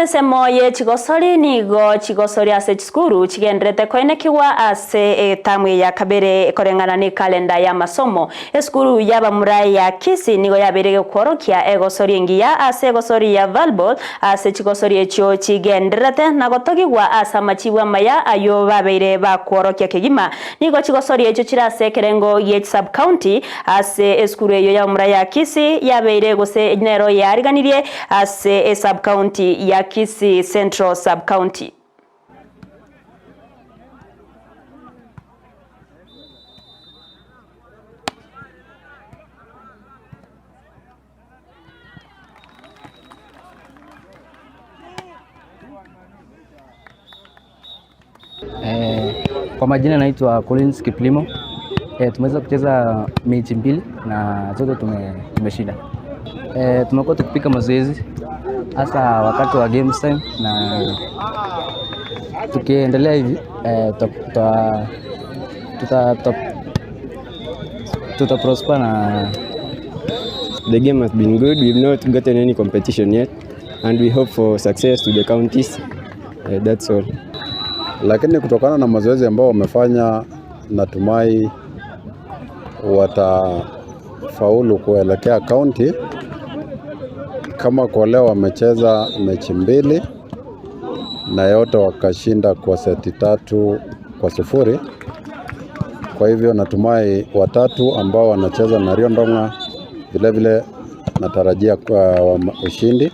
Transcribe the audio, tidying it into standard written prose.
Ensemo ye chigosori nigo chigosori ase chisukuru chigenderete koenekiwa ase etamu ya kabere koreng'ana ne kalenda ya masomo. Esukuru y'abamura ya Kisii nigo yabeire gekworokia egosori engiya ase egosori ya volleyball ase chigosori echio chigendererete na gotogigwa ase amachibu amaya aywo babeire bakworokia kegima. Nigo chigosori echio chire ase ekerengo gie chisub-county ase esukuru eywo y'abamura ya Kisii yabeire gose nero yariganirie ase esub-county ya Kisii Central Sub-County. Kwa majina naitwa Collins Kiplimo. Tumeweza kucheza mechi mbili na zote tumeshinda. Tumekuwa tukipiga mazoezi hasa wakati wa game time, na tukiendelea hivi tuta prosper na The game has been good. We've not gotten any competition yet, and we hope for success to the counties. That's all. Lakini kutokana na mazoezi ambao wamefanya, natumai watafaulu kuelekea county. Kama kwa leo wamecheza mechi mbili na yote wakashinda kwa seti 3-0. Kwa hivyo natumai watatu ambao wanacheza na Riondong'a vile vile natarajia kwa ushindi.